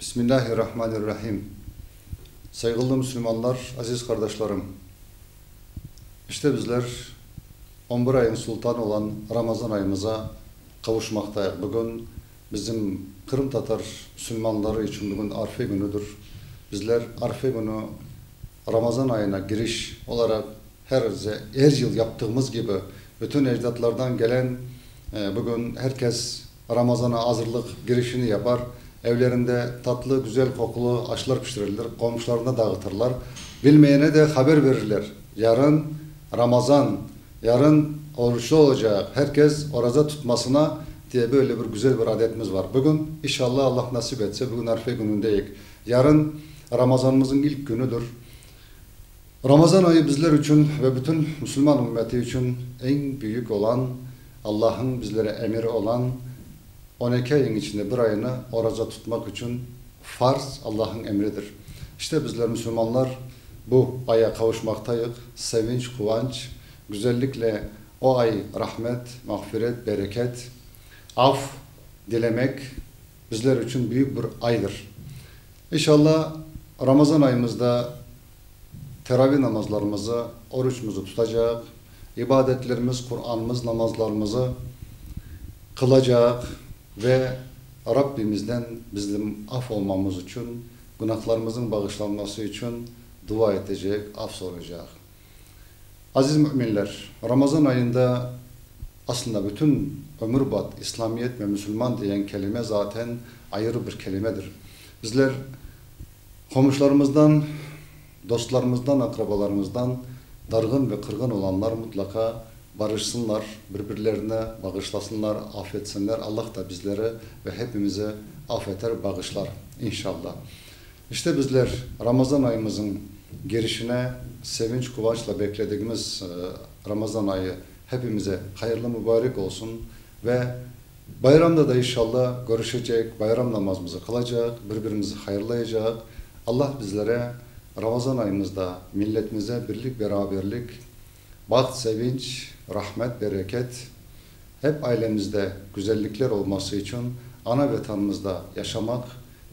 Bismillahirrahmanirrahim. Sayğılı Müslümanlar, aziz qardaşlarım! İşte bizler on bir ayıñ sultanı olan Ramazan ayımıza qavuşmaqtayıq. Bugün bizim qırımtatar müsülmanları içün bugün arfe künüdir. Bizler arfe künü Ramazan ayına giriş olaraq her er yıl yaptığımız kibi bütün ecdatlardan gelen bugün her kes Ramazana azırlıq girişini yapar, evlerinde tatlı, güzel qoqulı aşlar pişirirler, qomşularına dağıtırlar, bilmeyene de haber verirler, yarın Ramazan, yarın oruçlı olacaq, her kes oraza tutmasına diye böyle bir güzel bir adetimiz var. Bugün, inşallah, Allah nasip etse, bugün arfe künündeyik. Yarın Ramazanımızıñ ilk künüdir. Ramazan ayı bizler içün ve bütün musulman ümmeti içün eñ büyük olan, Allah'ıñ bizlere emiri olan 12 ayıñ içinde bir ayını oraza tutmaq içün farz, Allah'ıñ emridir. İşte bizler musulmanlar bu aya qavuşmaqtayıq, sevinç, quvanç, güzellikle o ay rahmet, mağfiret, bereket, af dilemek bizler içün büyük bir aydır. İnşallah, Ramazan ayımızda teravi namazlarımızı, oruçımızı tutacaq, ibadetlerimiz, Quranımız, namazlarımızı qılacaq ve Rabbimizden bizim af olmamız içün, günahlarımızıñ bağışlanması içün dua etecek, af soraycaq. Aziz müminler, Ramazan ayında aslında bütün ömür bat İslamiyet ve müsülman diyen kelime zaten ayırı bir kelimedir. Bizler qomşularımızdan, dostlarımızdan, aqrabalarımızdan darğın ve qırğın olanlar mutlaqa barışsınlar, bir-birlerini bağışlasınlar, af etsinler. Allah da bizleri ve hepimizi af eter, bağışlar, inşallah. İşte bizler Ramazan ayımızıñ girişine sevinç-quvançla bekledigimiz Ramazan ayı hepimize hayırlı mübarek olsun ve bayramda da inşallah körüşecek, bayram namazımızı qılacaq, bir-birimizi hayırlayacaq. Allah bizlere Ramazan ayımızda milletimize birlik-beraberlik, baht, sevinç, rahmet, bereket, hep ailemizde güzellikler olması içün ana Vetanımızda yaşamaq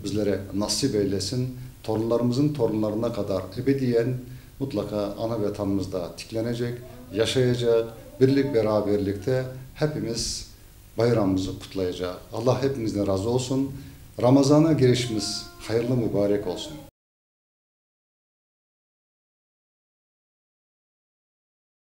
bizlere nasip eylesin, torunlarımızıñ torunlarına qadar ebediyen mutlaqa ana Vetanımızda tiklenecek, yaşayacaq, birlik-beraberlikte hepimiz bayramımızı qutlayacaq. Allah hepimizden razı olsun. Ramazana girişimiz hayırlı-mübarek olsun.